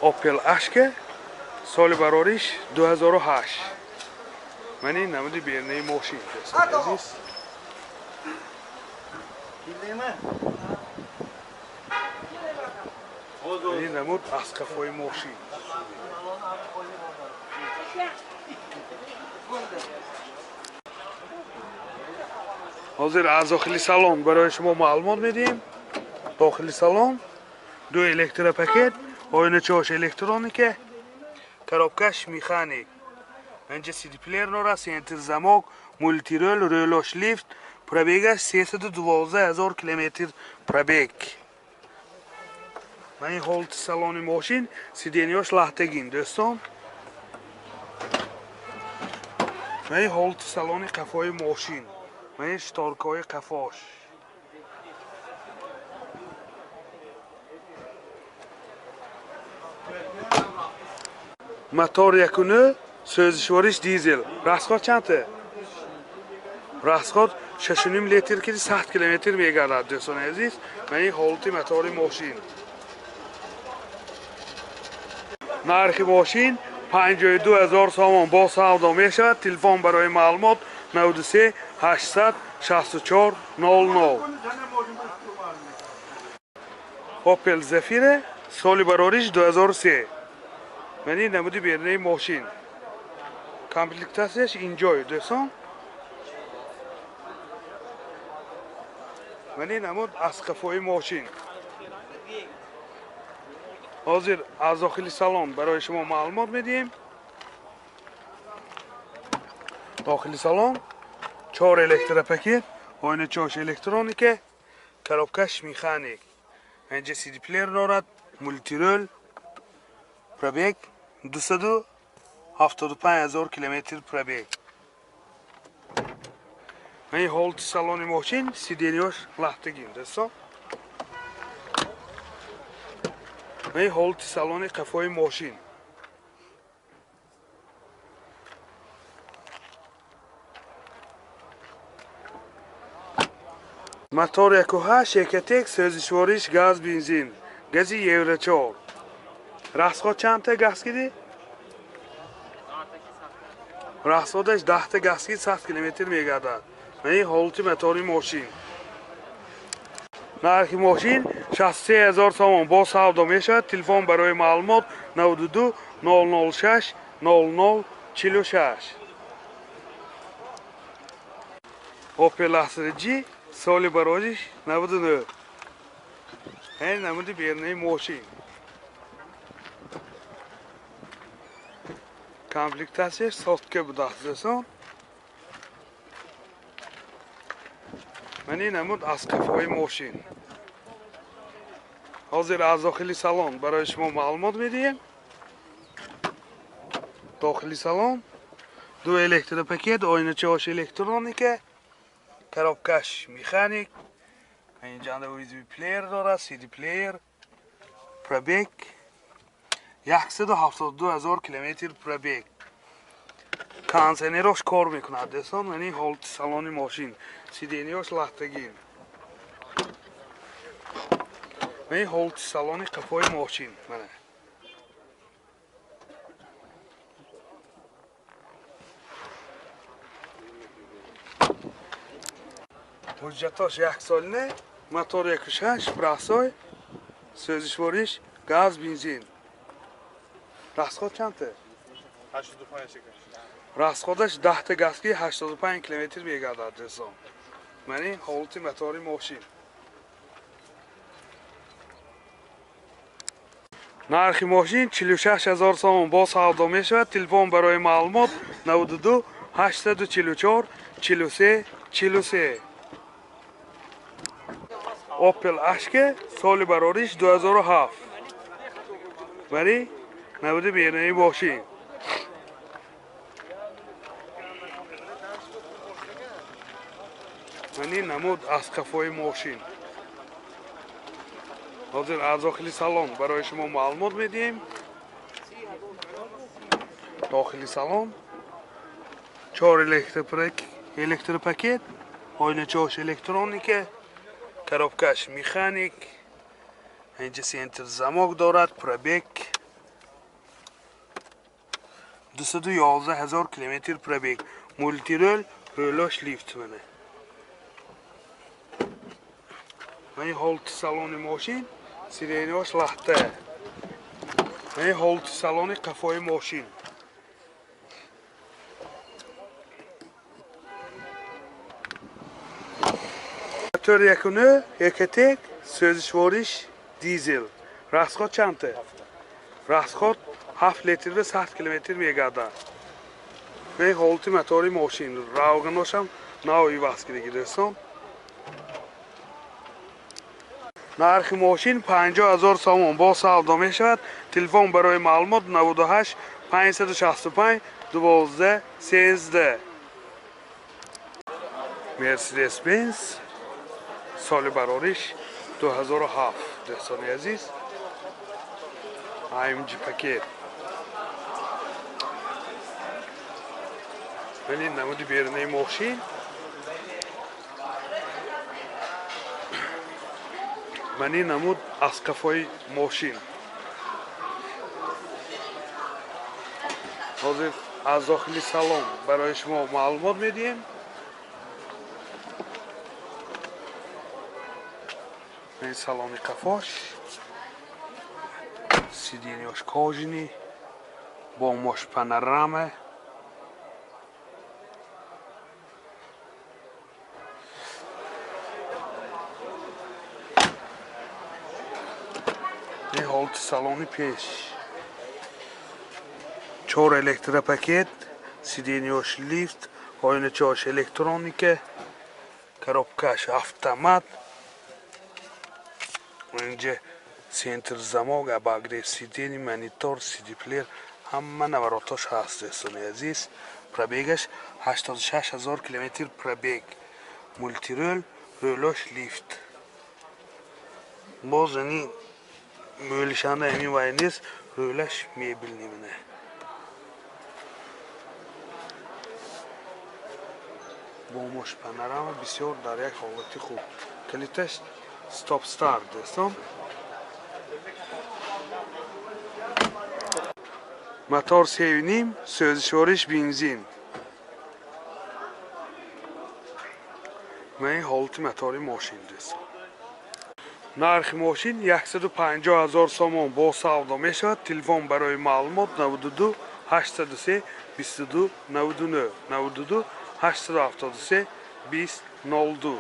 Opel Ashka соли барориш 2008. Ман ин намуди берунаи мошин дӯстони азиз. Ин намуд аз қафои мошин. Ҳозир аз дохили салон барои шумо маълумот медиҳем. Дохили салон ду электропакет, оиначаҳош электроника, коробкаш механик. Инҷа CD плеер дорад, центр замок, мультирол, рӯлош лифт, пробегаш 312 000 километр пробег. Ман ин ҳолати салони мошин, сиденияш лаҳтагин дӯстон. Ман ин ҳолати салони қафои мошин. Ман ин шторкаҳои қафош. Мотор 1.9, сӯзишвориш дизел. Расход чандта? Расход 6.5 литр ки 100 километр мегардад дӯстони азиз. Ман ин ҳолати мотори мошин. Нархи мошин 52 000 сомон бо савдо мешавад. Телефон барои маълумот 93 864 00. Opel Zafira соли барориш 2003. Ман ин намуди берунаи мошин. Комплектатсияш инҷой дӯстон. Ман ин намуд аз қафои мошин. Ҳозир аз дохили салон барои шумо маълумот медиҳем. Дохили салон 4 электропакет, оиначаҳош электроника, коробкаш механик. Инҷа CD плеер дорад, мультирол, пробег 275 000 километр пробег. Ин ҳолати салони мошин, сиденияш лаҳтагин дӯстон. Ин ҳолати салони қафои мошин. Мотор 1.8 Ecotec, сӯзишвориш газ бензин, гази Евро 4. Расход чандта газ киди? Расходаш 10 газ ки 100 километр мегардад. Ман ин ҳолати мотори мошин. Нархи мошин 63 000 сомон бо савдо мешавад. Телефон барои маълумот 92 006 00 46. Opel Astra G соли барориш 99. Ин намуди берунаи мошин. Комплектатсияш сотка будааст дӯстон. Ман ин намуд аз қафои мошин. Ҳозир аз дохили салон барои шумо маълумот медиҳем. Дохили салон ду электропакет, оиначаҳош электроника, коробкаш механик. Инҷанда USB плеер дорад, CD плеер, пробег 172 000 километр пробег. Кондиционерош кор мекунад дӯстон. Ман ин ҳолати салони мошин, сиденияш лаҳтагин. Ман ин ҳолати салони қафои мошин. Мана ҳуҷҷатош як солина, мотор 1.6, прасой, сӯзишвориш газ бензин. Расход чандта? 85. Расходаш 10 газ ки 85 километр мегардад дӯстон. Ман ин ҳолати мотори мошин. Нархи мошин 46 000 сомон бо савдо мешавад. Телефон барои маълумот 92 844 43 43. Opel Ashka соли барориш 2007. Вале намуди берунаи мошин. Ман ин намуд аз қафои мошин. Ҳозир аз дохили салон барои шумо маълумот медиҳем. Дохили салон 4 электропакет, оиначаҳош электроника, коробкаш механик. Инҷа центр замок дорад, пробег 211 ҳазор километр пробег, мультирӯл, рӯлош лифт. Мана мани ҳолати салони мошин, сиденьяш лахта. Мани ҳолати салони қафои мошин. Мотор якуну Ecotec, сӯзишвориш дизел. Расход чандта? Расход 7 литр ва 100 километр мегардад. Мани ҳолати мотори мошин, равғаношам нав иваз кидаги, дӯстон. Нархи мошин 50 ҳазор сомон, бо савдо мешавад. Телефон барои маълумот 98 565 12 13. Мерседес Бенз, соли барориш 2007, дӯстони азиз, AMG пакет. Вале намуди берунаи мошин. Мани намуд аз қафои мошин. Ҳозир аз дохили салон барои шумо маълумот медиҳем. Ин салони қафош, сиденьяш кожаный, бомош панорама. Ин ҳолати салони пеш, чор электропакет, сиденьяш лифт, оиначаош электроника, коробкаш автомат. Инҷа центр замок, обогрев сидений, монитор, сидиплеер, ҳама наворотош ҳаст, дӯстони азиз. Пробегаш 86 ҳазор километр пробег, мультирӯл, рӯлош лифт. Боз ини мӯлишанда ҳамин вай нест, рӯлаш мебелный мана. Бомош панорама, бисёр дар як ҳолати хуб. Калиташ стоп старт, дӯстон. Мотор 3,5, сӯзишвориш бензин. Ман ин ҳолати мотори мошин, дӯстон. Нархи мошин 150 ҳазор сомон, бо савдо мешавад. Телефон барои маълумот 92 803 22 99, 92 873 20 02.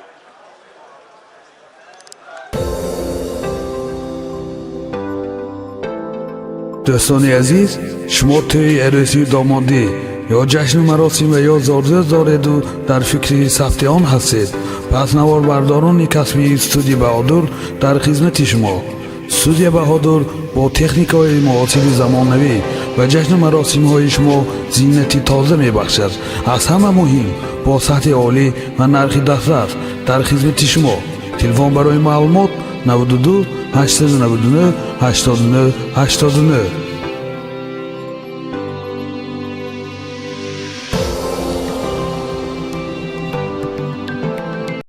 Дӯстони азиз, шумо тӯи арӯсию домодӣ ё ҷашну маросим ва ё зодрӯз дореду дар фикри сабти он ҳастед, пас наворбардорони касбии студия Баҳодур дар хизмати шумо. Студия Баҳодур бо техникаҳои муосири замонавӣ ва ҷашну маросимҳои шумо зинати тоза мебахшад. Аз ҳама муҳим, бо сатҳи олӣ ва нархи дастрас дар хизмати шумо. Телефон барои маълумот 92 899 89 89.